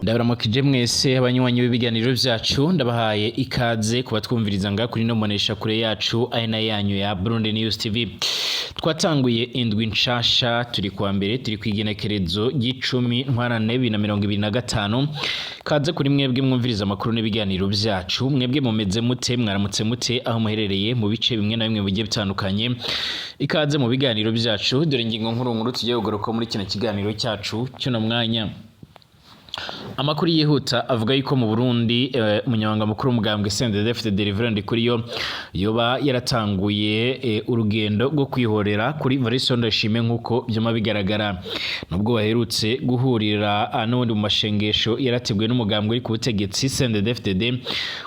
Ndabaramukije mwese abanywanyi b'ibiganiro vyacu, ndabahaye ikaze kubatwumviriza nga kuri no mbonesha kure yacu ari na yanyu ya Burundi News TV. Twatanguye indwi nshasha, turi kuwa mbere, turi kw'igenekerezo ry'icumi ntwarante 2025. Kaze kuri mwebwe mwumviriza amakuru n'ibiganiro vyacu. Mwebwe mumeze mute? Mwaramutse mute aho muherereye mu bice bimwe na bimwe bigiye bitandukanye? Ikaze mu biganiro vyacu. Dore ingingo nkuru nkuru tugiye kugaruka muri kino kiganiro cyacu cy'uno mwanya. Amakuru yihuta avuga yuko mu Burundi umunyamabanga mukuru w'umugambwe CNDD-FDD Reverend Ndikuriyo yoba yaratanguye urugendo rwo kwihorera kuri Evariste Ndayishimiye, nk'uko byama bigaragara, nubwo baherutse guhurira n'ubundi mu mashengesho yarateguwe n'umugambwe uri ku butegetsi CNDD-FDD.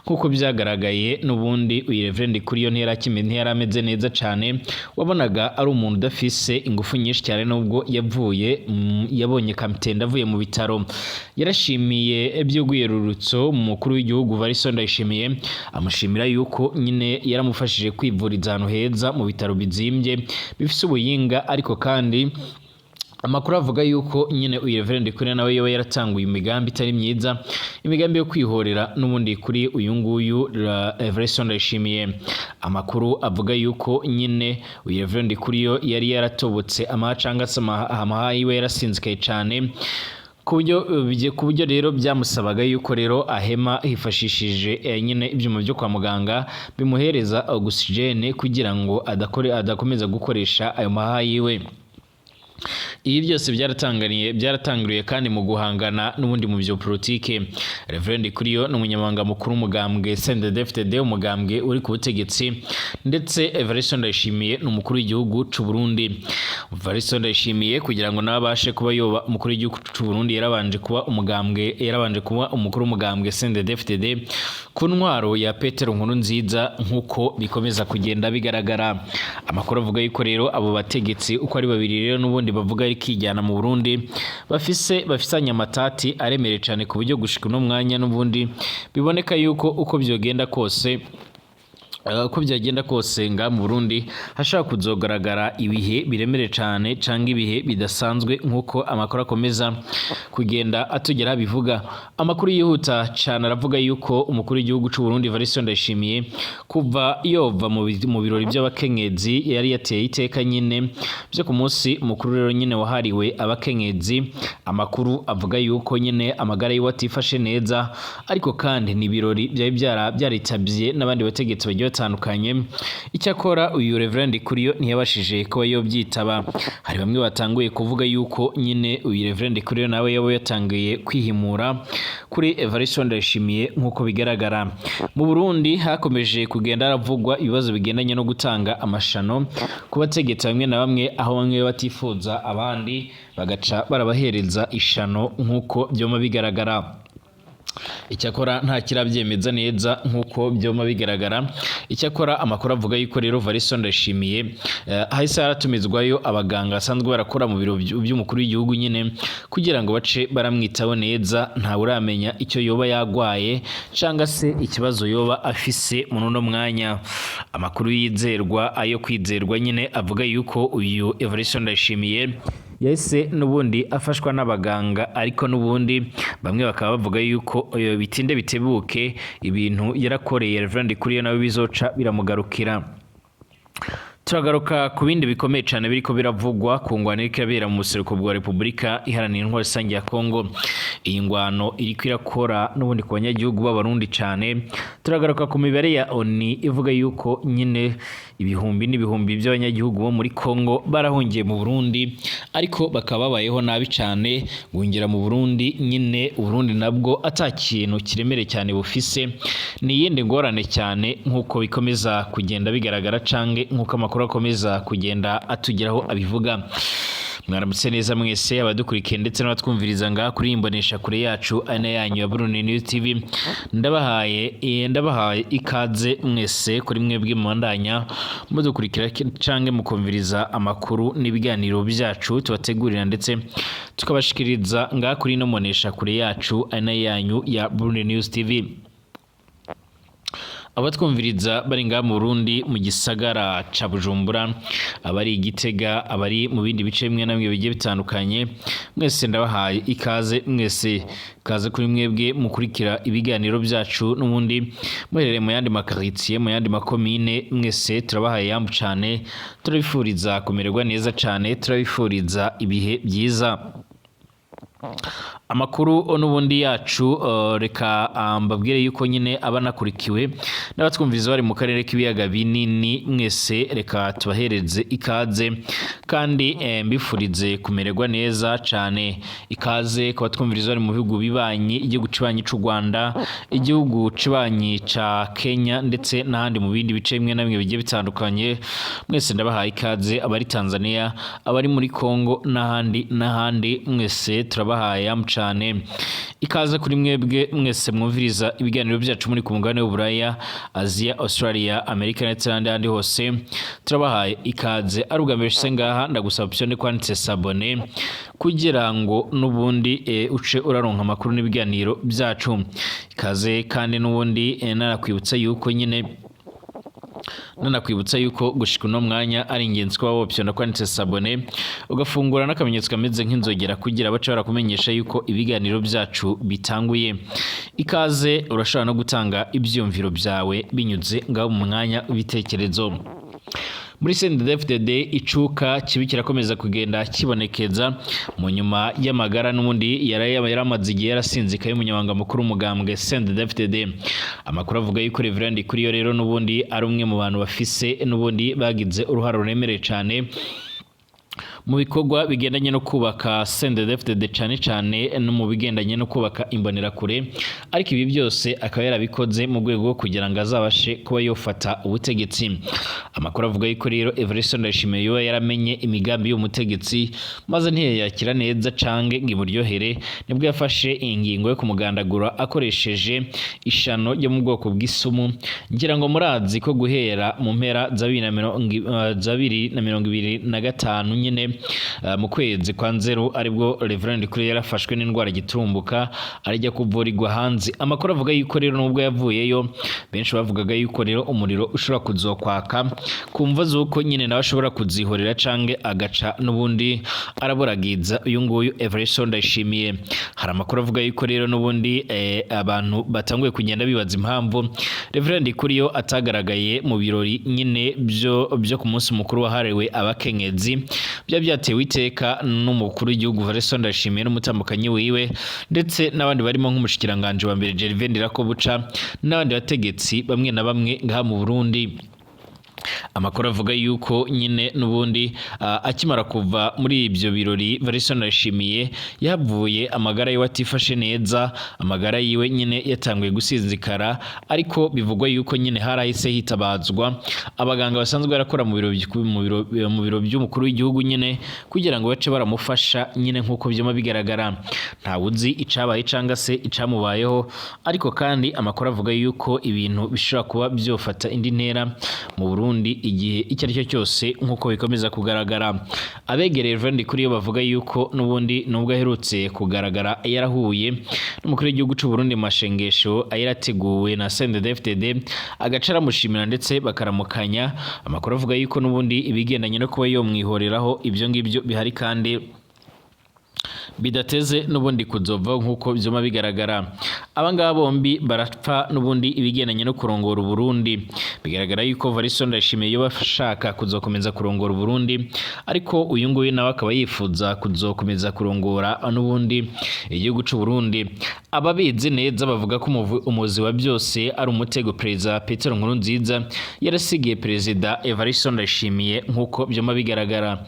Nk'uko byagaragaye, n'ubundi uyu Reverend Ndikuriyo ntiyari ameze neza cane, wabonaga ari umuntu udafise ingufu nyinshi cyane, nubwo yavuye yabonye kamtenda avuye mu bitaro. Yarashimiye by'urwiyerurutso umukuru w'igihugu Evariste Ndayishimiye, amushimira yuko nyine yaramufashije kwivuriza ahantu heza mu bitaro bizimbye bifise ubuhinga. Ariko kandi amakuru avuga yuko nyine uyu Reverend Ndikuriyo nawe yoba yaratanguye imigambi itari myiza, imigambi yo kwihorera n'ubundi kuri uyu nguyu Evariste Ndayishimiye. Amakuru avuga yuko nyine uyu Reverend Ndikuriyo yari yaratobotse amaha cangwa se amaha yiwe yarasinzikaye cane, ku buryo rero byamusabaga yuko rero ahema hifashishije nyine ibyuma byo kwa muganga bimuhereza oxygène kugira ngo adakore adakomeza gukoresha ayo mahaha yiwe. Ibi byose byaratangiriye kandi mu guhangana n'ubundi mu byo politike. Reverend Ndikuriyo ni umunyamabanga mukuru w'umugambwe CNDD-FDD, umugambwe uri ku butegetsi, ndetse Evariste Ndayishimiye ni umukuru w'igihugu c'u Burundi. Evariste Ndayishimiye, kugira ngo nawe abashe kuba yoba umukuru w'igihugu c'u Burundi, yarabanje kuba umukuru w'umugambwe CNDD-FDD ku ntwaro ya Petero Nkurunziza, nk'uko bikomeza kugenda bigaragara. Amakuru avuga yuko rero abo bategetsi uko ari babiri rero n'ubundi bavuga ari kijyana mu Burundi bafisanye amatati aremereye cyane, ku buryo gushika uno mwanya n'ubundi biboneka yuko uko byagenda kose nga mu Burundi hashobora kuzogaragara ibihe biremereye cyane cyangwa ibihe bidasanzwe, nk'uko amakuru akomeza kugenda atugera bivuga. Amakuru yihuta cyane aravuga yuko umukuru w'igihugu cy'u Burundi Evariste Ndayishimiye, kuva yova mu birori by'abakenyezi yari yateye iteka nyine byo ku munsi mukuru rero nyine wahariwe abakenyezi, amakuru avuga yuko nyine amagara yiwe atifashe neza. Ariko kandi ni ibirori byari byaritabye n'abandi bategetsi bagiye batandukanye. Icyakora uyu Reverend Ndikuriyo ntiyabashije kuba yobyitaba. Hari bamwe batanguye kuvuga yuko nyine uyu Reverend Ndikuriyo nawe yaba yatangiye kwihimura kuri Evariste Ndayishimiye. Nk'uko bigaragara, mu Burundi hakomeje kugenda haravugwa ibibazo bigendanye no gutanga amashano ku bategetsi bamwe na bamwe, aho bamwe batifuza abandi bagaca barabahereza ishano, nk'uko byoma bigaragara. Icyakora nta kirabyemeza neza, nk'uko byoma bigaragara. Icyakora amakuru avuga yuko rero Evariste Ndayishimiye hahise haratumizwayo abaganga basanzwe barakora mu biro by'umukuru w'igihugu nyine kugira ngo bace baramwitaho neza. Ntawe uramenya icyo yoba yagwaye cyangwa se ikibazo yoba afise muri uno mwanya. Amakuru yizerwa, ayo kwizerwa nyine, avuga yuko uyu Evariste Ndayishimiye yahise n'ubundi afashwa n'abaganga, ariko n'ubundi bamwe bakaba bavuga yuko bitinde bitebuke ibintu yarakoreye Reverend Ndikuriyo nawe bizoca biramugarukira. Turagaruka ku bindi bikomeye cyane biriko biravugwa ku ngwano iriko irabera mu buseruko bwa Repubulika Iharanira Intwaro Rusange ya Kongo. Iyi ngwano iriko irakora n'ubundi ku banyagihugu b'Abarundi cyane. Turagaruka ku mibare ya ONU ivuga yuko nyine ibihumbi n'ibihumbi by'abanyagihugu bo muri Kongo barahungiye mu Burundi, ariko bakaba babayeho nabi cyane. Guhungira mu Burundi nyine, Uburundi nabwo ata kintu kiremereye cyane bufise, ni iyindi ngorane cyane, nk'uko bikomeza kugenda bigaragara cange nk'uko amakuru akomeza kugenda atugeraho abivuga. Mwaramutse neza mwese abadukurikiye ndetse n'abatwumviriza ngaha kuri imbonesha kure yacu ari na yanyu ya Burundi News TV. Ndabahaye ikaze mwese kuri mwebwe mubandanya mudukurikira canke mukumviriza amakuru n'ibiganiro byacu tubategurira ndetse tukabashikiriza ngaha kuri ino mbonesha kure yacu ari na yanyu ya Burundi News TV. Abatwumviriza bari ngaha mu Burundi mu gisagara ca Bujumbura, abari i Gitega, abari mu bindi bice bimwe na bimwe bigiye bitandukanye, mwese ndabahaye ikaze. Mwese kaze kuri mwebwe mukurikira ibiganiro byacu n'ubundi muherereye mu yandi makaritsiye, mu yandi makomine, mwese turabahaye yambu cane, turabifuriza kumererwa neza cane, turabifuriza ibihe byiza. Amakuru n'ubundi yacu, reka mbabwire yuko nyine aba nakurikiwe n'abatwumviriza bari mu karere k'ibiyaga binini. Mwese reka tubahereze ikaze kandi mbifurize kumererwa neza cane. Ikaze ku batwumviriza bari mu bihugu bibanyi, igihugu cibanyi c'u Rwanda, igihugu cibanyi ca Kenya, ndetse n'ahandi mu bindi bice bimwe na bimwe bigiye bitandukanye, mwese ndabahaye ikaze. Abari Tanzania, abari muri Congo n'ahandi n'ahandi, mwese turabahaye yamu cane. Ikaze kuri mwebwe mwese mwumviriza ibiganiro byacu muri ku mugabane w'Uburaya, Aziya, Australia, Amerika ndetse n'ahandi handi hose, turabahaye ikaze. Ari ubwa mbere ushitse ngaha, ndagusaba option kwanditse s'abonner kugira ngo n'ubundi uce uraronka amakuru n'ibiganiro byacu. Ikaze kandi n'ubundi nanakwibutsa yuko gushika uno mwanya ari ingenzi kuba wopyona kwanditse s'abonner, ugafungura n'akamenyetso kameze nk'inzogera kugira bace barakumenyesha yuko ibiganiro byacu bitanguye. Ikaze, urashobora no gutanga ivyiyumviro byawe binyuze ngaho mu mwanya w'ibitekerezo. Muri CNDD-FDD icuka kibi kirakomeza kugenda kibonekeza mu nyuma y'amagara n'ubundi yari yaramaze igihe yarasinzikaye umunyamabanga mukuru w'umugambwe CNDD-FDD. Amakuru avuga yuko Reverend Kuriyo rero n'ubundi ari umwe mu bantu bafise n'ubundi bagize uruhare ruremereye cane mu bikorwa bigendanye no kubaka CNDD-FDD, cane cane no mu bigendanye no kubaka Imbonerakure, ariko ibi byose akaba yarabikoze mu rwego rwo kugira ngo azabashe kuba yofata ubutegetsi. Amakuru avuga yuko rero Evariste Ndayishimiye yoba yaramenye imigambi y'umutegetsi maze ntiyayakira neza cange ngo imuryohere, nibwo yafashe ingingo yo kumugandagura akoresheje ishano ryo mu bwoko bw'isumu. Ngira ngo murazi ko guhera mu mpera za 2025 nyene, mu kwezi kwa Nzeru, aribwo Reverend Kuri yarafashwe n'indwara giturumbuka arijya kuvurirwa hanze. Amakuru avuga yuko rero nubwo yavuyeyo, benshi bavugaga yuko rero umuriro ushobora kuzokwaka kumva zuko nyine nawe ashobora kuzihorera cange agaca n'ubundi araburagiza uyu nguyu Evariste Ndayishimiye. Hari amakuru avuga yuko rero n'ubundi abantu batanguye kugenda bibaza impamvu Reverend Kuriyo atagaragaye mu birori nyine byo ku munsi mukuru wahariwe abakenyezi, byaba byatewe iteka n'umukuru w'igihugu Evariste Ndayishimiye n'umutambukanyi wiwe, ndetse n'abandi barimo nk'umushikiranganje wa mbere Gervais Ndirakobuca n'abandi bategetsi bamwe na bamwe ngaha mu Burundi. Amakuru avuga yuko nyine n'ubundi akimara kuva muri ibyo birori, Evariste Ndayishimiye yahavuye amagara yiwe atifashe neza, amagara yiwe nyine yatanguye gusinzikara, ariko bivugwa yuko nyine harahise hitabazwa abaganga basanzwe barakora mu biro by'umukuru w'igihugu nyine kugira ngo bace baramufasha nyine nk'uko byama bigaragara. Ntawe uzi icabaye canga se icamubayeho, ariko kandi amakuru avuga yuko ibintu bishobora kuba byofata indi ntera mu Burundi igihe icyo ari cyo cyose nk'uko bikomeza kugaragara. Abegereye Reverend Kuriyo bavuga yuko n'ubundi nubwo aherutse kugaragara yarahuye n'umukuru w'igihugu cy'u Burundi mu mashengesho yarateguwe na CNDD-FDD, agaca aramushimira ndetse bakaramukanya, amakuru avuga yuko n'ubundi ibigendanye no kuba yomwihoreraho ibyo ngibyo bihari kandi bidateze n'ubundi kuzova nk'uko byuma bigaragara. Abangaba bombi barapfa n'ubundi ibigendanye no kurongora Uburundi. Bigaragara yuko Evariste Ndayishimiye yoba ashaka kuzokomeza kurongora Uburundi, ariko uyu nguyu nawe akaba yifuza kuzokomeza kurongora n'ubundi igihugu c'u Burundi. Ababizi neza bavuga ko umuzi wa byose ari umutego Perezida Petero Nkurunziza yarasigiye Perezida Evariste Ndayishimiye nk'uko byuma bigaragara.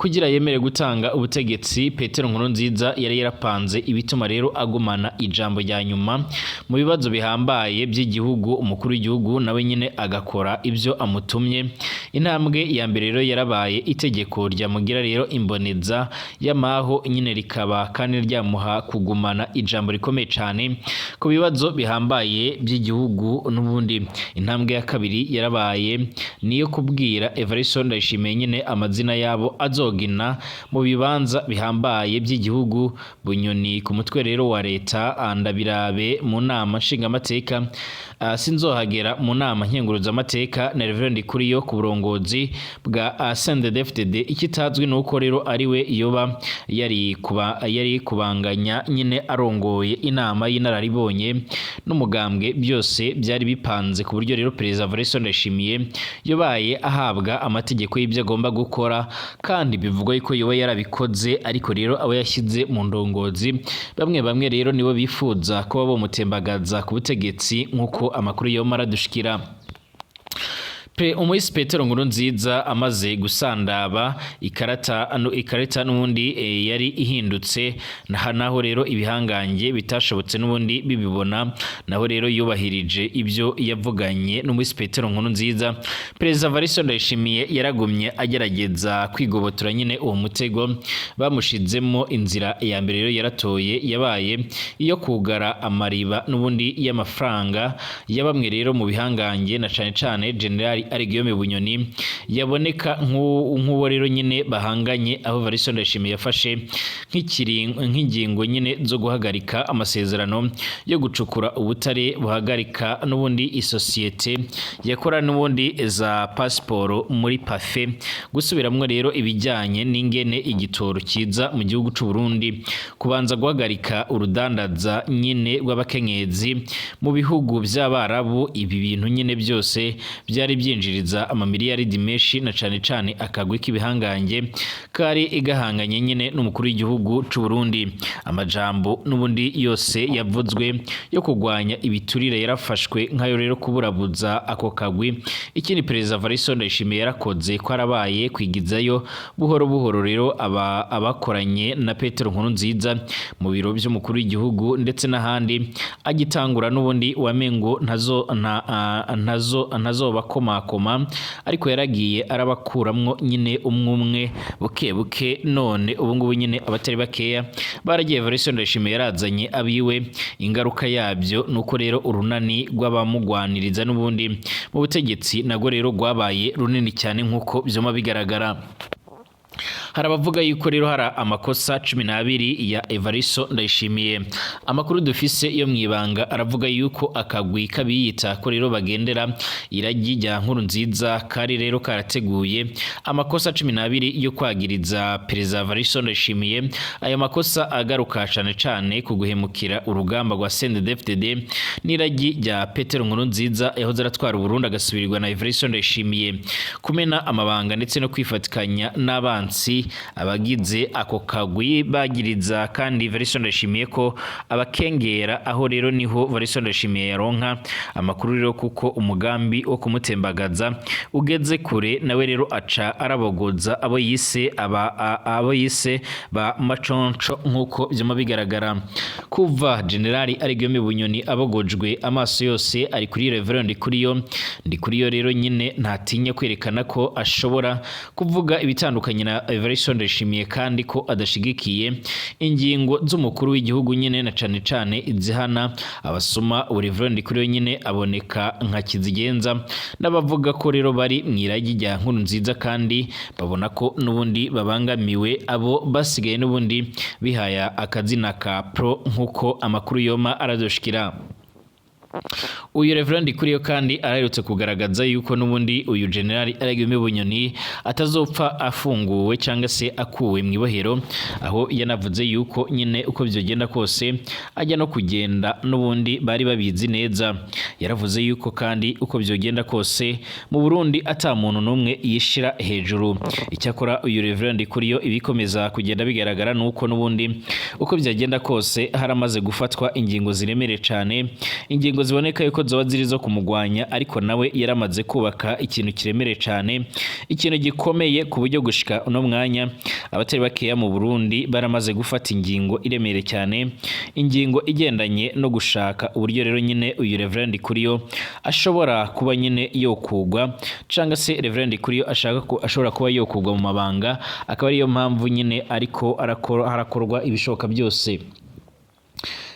Kugira yemere gutanga ubutegetsi, Petero Nkurunziza yari yarapanze ibituma rero agumana ijambo rya nyuma mu bibazo bihambaye by'igihugu, umukuru w'igihugu nawe nyine agakora ibyo amutumye. Intambwe ya mbere rero yarabaye itegeko ryamugira rero imboneza y'amaho nyine, rikaba kandi ryamuha kugumana ijambo rikomeye cane ku bibazo bihambaye by'igihugu. N'ubundi intambwe ya kabiri yarabaye niyo kubwira Evariste Ndayishimiye nyine amazina yabo azogina mu bibanza bihambaye by'igihugu. Bunyoni ku mutwe rero wa leta, Ndabirabe mu nama nshingamateka, Sinzohagera mu nama nkenguruzamateka na Reverend Ndikuriyo ku burongozi bwa CNDD-FDD. Ikitazwi nuko rero ariwe yoba yari kubanganya nyine arongoye inama y'inararibonye n'umugambwe. Byose byari bipanze ku buryo rero Perezida Evariste Ndayishimiye yobaye ahabwa amategeko y'ibyo agomba gukora, kandi bivugwa yuko yoba yarabikoze. Ariko rero abo yashyize mu ndongozi bamwe bamwe rero nibo bifuza kuba bomutembagaza ku butegetsi, nk'uko amakuru yoma aradushikira. Umuhisi Petero Nkurunziza amaze gusandaba ikarata ano ikarita n'ubundi yari ihindutse, naho rero ibihangange bitashobotse n'ubundi bibibona, naho rero yubahirije ibyo yavuganye n'umuhisi Petero Nkurunziza. Perezida Evariste Ndayishimiye yaragumye agerageza kwigobotora nyine uwo mutego bamushizemo. Inzira ya mbere rero yaratoye yabaye iyo kugara amariba n'ubundi y'amafaranga ya bamwe rero mu bihangange, na cane cane General Guillaume Bunyoni yaboneka nk'uwo rero nyine bahanganye, aho Evariste Ndayishimiye yafashe nk'ingingo nyine zo guhagarika amasezerano yo gucukura ubutare, buhagarika n'ubundi isosiyete yakora n'ubundi za pasiporo muri PAFE, gusubiramwo rero ibijyanye n'ingene igitoro kiza mu gihugu c'u Burundi, kubanza guhagarika urudandaza nyine rw'abakenyezi mu bihugu by'Abarabu. Ibi bintu nyine byose byari byinjiriza amamiliyaridi menshi, na cane cane akagwi k'ibihangange kari igahanganye nyine n'umukuru w'igihugu c'u Burundi. Amajambo n'ubundi yose yavuzwe yo kurwanya ibiturire yarafashwe nkayo rero kuburabuza ako kagwi. Ikindi Perezida Evariste Ndayishimiye yarakoze ko arabaye kwigizayo buhoro buhoro rero aba abakoranye na Petero Nkurunziza mu biro by'umukuru w'igihugu ndetse n'ahandi. Agitangura n'ubundi wamengo ntazo ntazo ntazobakomakoma, ariko yaragiye arabakuramwo nyine umwe umwe, buke buke. None ubu ngubu nyine abatari bakeya baragiye. Evariste Ndayishimiye yarazanye abiwe. Ingaruka yabyo nuko rero urunani rw'abamugwaniriza n'ubundi mu butegetsi nagwo rero rwabaye runini cyane, nk'uko byoma bigaragara. Hari abavuga yuko rero hari amakosa 12 ya Evaristo Ndayishimiye. Amakuru dufise yo mwibanga aravuga yuko akagwi kabiyita ko rero bagendera iragi rya Nkurunziza kari rero karateguye amakosa 12 yo kwagiriza Perezida Evaristo Ndayishimiye. Ayo makosa agaruka cane cane ku guhemukira urugamba rwa CNDD-FDD n'iragi rya Petero Nkurunziza yahoze aratwara Burundi agasubirirwa na Evaristo Ndayishimiye, kumena amabanga ndetse no kwifatikanya n'abansi. Abagize ako kagwi bagiriza kandi Evariste Ndayishimiye ko abakengera. Aho rero niho Evariste Ndayishimiye yaronka amakuru rero kuko umugambi wo kumutembagaza ugeze kure, nawe rero aca arabogoza abo yise ba maconco, nk'uko vyama bigaragara. Kuva Generali Guillaume Bunyoni abogojwe, amaso yose ari kuri Reverend Ndikuriyo. Ndikuriyo rero nyine ntatinya kwerekana ko ashobora kuvuga ibitandukanye na Evariste Ndayishimiye, kandi ko adashigikiye ingingo z'umukuru w'igihugu nyine, na cane cane izihana abasuma. Reverend Ndikuriyo nyine aboneka nka kizigenza n'abavuga ko rero bari mw'iragi rya Nkurunziza, kandi babona ko n'ubundi babangamiwe, abo basigaye n'ubundi bihaya akazina ka pro, nk'uko amakuru yoma aradushikira. Uyu Reverend Ndikuriyo kandi araherutse kugaragaza yuko n'ubundi uyu General Guillaume Bunyoni atazopfa afunguwe cyangwa se akuwe mu ibohero, aho yanavuze yuko nyine uko byogenda kose ajya no kugenda n'ubundi bari babizi neza. Yaravuze yuko kandi uko byogenda kose mu Burundi ata muntu n'umwe yishira hejuru. Icyakora uyu Reverend Ndikuriyo, ibikomeza kugenda bigaragara nuko n'ubundi uko byagenda kose haramaze gufatwa ingingo ziremereye cyane, ingingo Ingingo ziboneka yuko zoba ziri zo kumugwanya, ariko nawe yaramaze kubaka ikintu kiremereye cane, ikintu gikomeye, ku buryo gushika uno mwanya abatari bakeya mu Burundi baramaze gufata ingingo iremereye cyane, ingingo igendanye no gushaka uburyo rero nyine uyu Reverend Kuriyo ashobora kuba nyine yokugwa, canga se Reverend Kuriyo ashaka ko ashobora kuba yokugwa mu mabanga, akaba ariyo mpamvu nyine ariko harakorwa ibishoboka byose.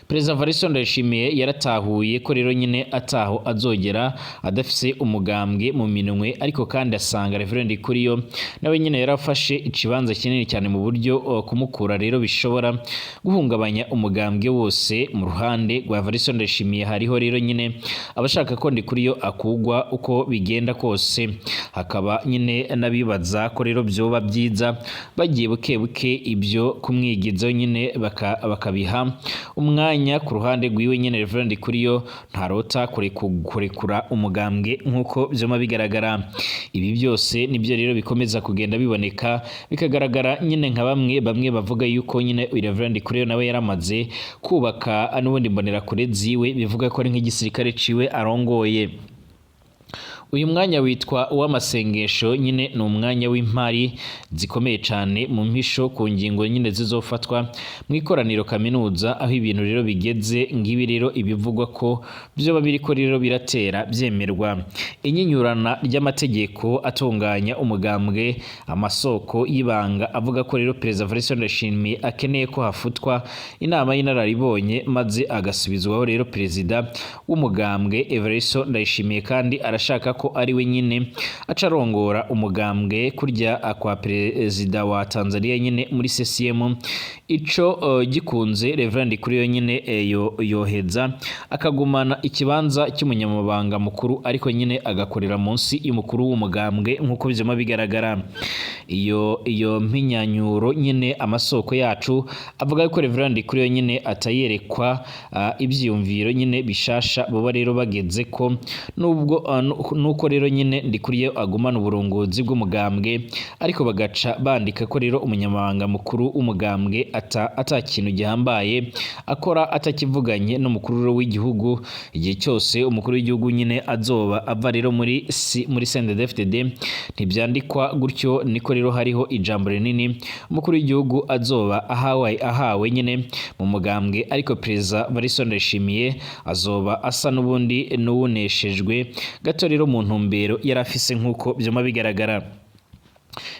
Perezida Evariste Ndayishimiye yaratahuye ko rero nyine ataho azogera adafise umugambwe mu minwe, ariko kandi asanga Reverend Kuriyo nawe nyine yarafashe ikibanza kinini cyane mu buryo kumukura rero bishobora guhungabanya umugambwe wose. Mu ruhande rwa Evariste Ndayishimiye hariho rero nyine abashaka ko Ndikuriyo akugwa uko bigenda kose, hakaba nyine n'abibaza ko rero byoba byiza bagiye buke buke, ibyo kumwigizaho nyine bakabiha umwanya. Ku ruhande rwiwe nyine Reverend Kuriyo ntarota kurekura umugambwe nk'uko vyoma bigaragara. Ibi byose nibyo rero bikomeza kugenda biboneka, bikagaragara nyine nka bamwe bamwe bavuga yuko nyine Reverend Kuriyo nawe yaramaze kubaka n'ubundi mbonerakure ziwe, bivuga ko ari nk'igisirikare ciwe arongoye. Uyu mwanya witwa uw'amasengesho nyine ni umwanya w'impari zikomeye cyane mu mpisho ku ngingo nyine zizofatwa mu ikoraniro kaminuza. Aho ibintu rero bigeze ngibi rero, ibivugwa ko byoba biriko rero biratera byemerwa, inyinyurana ry'amategeko atunganya umugambwe. Amasoko y'ibanga avuga ko rero Perezida Evariste Ndayishimiye akeneye ko hafutwa inama y'inararibonye, maze agasubizwaho rero perezida w'umugambwe Evariste Ndayishimiye, kandi arashaka ko ari we nyine aca arongora umugambwe kurya kwa perezida wa Tanzania nyine muri CCM. Ico gikunze, Reverend Kuriyo nyine yoheza akagumana ikibanza cy'umunyamabanga mukuru, ariko nyine agakorera munsi y'umukuru w'umugambwe nk'uko bizima bigaragara. Iyo mpinyanyuro nyine, amasoko yacu avuga ko Reverend Kuriyo nyine atayerekwa ivyiyumviro nyine bishasha boba rero bageze ko nubwo nuko rero nyine Ndikuriyo agumana uburongozi bw'umugambwe, ariko bagaca bandika ko rero umunyamabanga mukuru w'umugambwe ata kintu gihambaye akora atakivuganye n'umukuru w'igihugu. Igihe cyose umukuru w'igihugu nyine azoba ava rero muri CNDD-FDD, ntibyandikwa gutyo, niko rero hariho ijambo rinini umukuru w'igihugu azoba ahawe nyine mu mugambwe, ariko Perezida Evariste Ndayishimiye azoba asa n'ubundi n'uwuneshejwe gato rero mu ntumbero yari afise nk'uko byuma bigaragara.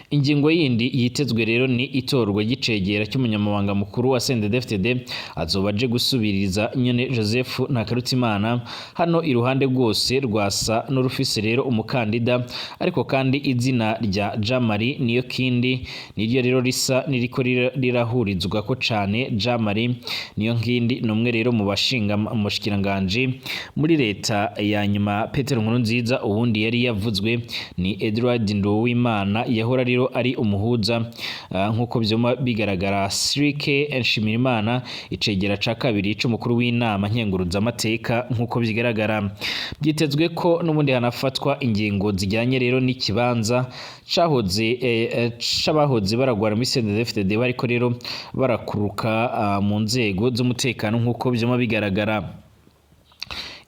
Ingingo yindi yitezwe rero ni itorwa ry'icegera cy'umunyamabanga mukuru wa CNDD-FDD azoba aje gusubiriza nyene Joseph Ntakarutimana. Hano iruhande rwose rwasa n'urufise rero umukandida, ariko kandi izina rya Jean Marie Niyokindi niryo rero risa niriko rirahurizwa ko cane. Jean Marie Niyonkindi ni umwe rero mu bashinga umushikiranganji muri leta ya nyuma Petero Nkurunziza. Uwundi yari yavuzwe ni Edward Nduwimana yahora rero ari umuhuza nk'uko vyoma bigaragara. Sirike Nshimirimana, icegera ca kabiri c'umukuru w'inama nkenguruzamateka nk'uko bigaragara. Byitezwe ko n'ubundi hanafatwa ingingo zijyanye rero n'ikibanza cahoze c'abahoze baragwara muri CNDD-FDD bariko rero barakuruka mu nzego z'umutekano nk'uko vyoma bigaragara.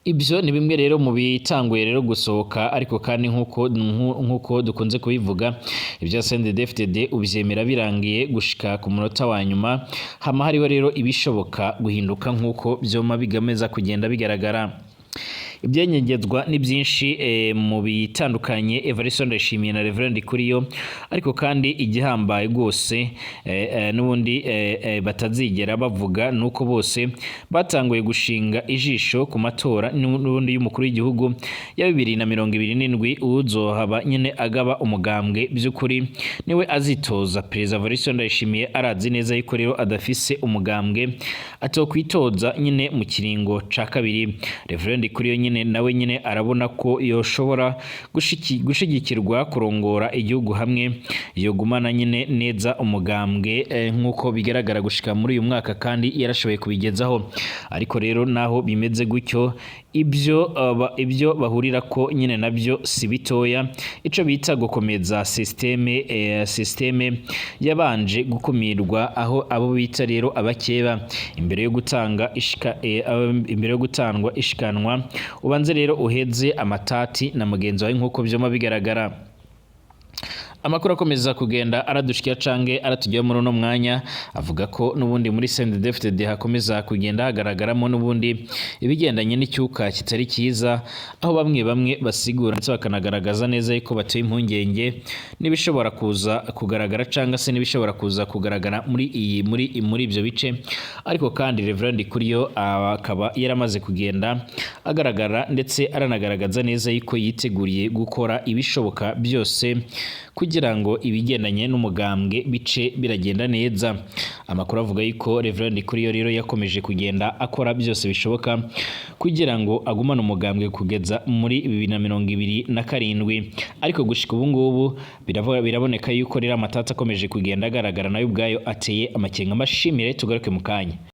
Ibyo ni bimwe rero mu bitanguye rero gusohoka, ariko kandi nkuko dukunze kubivuga, ibya CNDD-FDD ubyemera birangiye gushika ku munota wa nyuma. Hama hariho rero ibishoboka guhinduka nkuko vyoma bigameza kugenda bigaragara. Ibyenyegezwa ni byinshi mu bitandukanye Evariste Ndayishimiye na Reverend Kuriyo, ariko kandi igihambaye rwose n'ubundi batazigera bavuga nuko bose batanguye gushinga ijisho ku matora n'ubundi y'umukuru w'igihugu ya 2027. Uzohaba nyine agaba umugambwe by'ukuri niwe azitoza. Perezida Evariste Ndayishimiye arazi neza yuko rero adafise umugambwe atokwitoza nyine mu kiringo ca kabiri. Reverend Kuriyo nyine nawe nyine arabona ko yoshobora gushigikirwa kurongora igihugu hamwe yogumana nyine neza umugambwe nk'uko bigaragara gushika muri uyu mwaka, kandi yarashoboye kubigezaho. Ariko rero naho bimeze gutyo, Ibyo bahurira ko nyine nabyo si bitoya, ico bita gukomeza système yabanje gukumirwa, aho abo bita rero abakeba imbere yo gutangwa ishikanwa ubanze rero uheze amatati na mugenzi wawe, nk'uko vyoma bigaragara. Amakuru akomeza kugenda aradushikira cange aratujyaho muri uno mwanya avuga ko n'ubundi muri CNDD-FDD hakomeza kugenda hagaragaramo n'ubundi ibigendanye n'icyuka kitari cyiza, aho bamwe bamwe basigura ndetse bakanagaragaza neza yuko bateye impungenge n'ibishobora kuza kugaragara cyangwa se n'ibishobora kuza kugaragara muri iyi muri muri ibyo bice. Ariko kandi Reverend Ndikuriyo akaba yaramaze kugenda agaragara ndetse aranagaragaza neza yuko yiteguriye gukora ibishoboka byose kugira ngo ibigendanye n'umugambwe bice biragenda neza. Amakuru avuga yuko Reverend Ndikuriyo rero yakomeje kugenda akora byose bishoboka kugira ngo agumane umugambwe kugeza muri 2027, ariko gushika ubu ngubu biraboneka yuko rero amatata akomeje kugenda agaragara nayo ubwayo ateye amakenga. Amashimire, tugaruke mu kanya.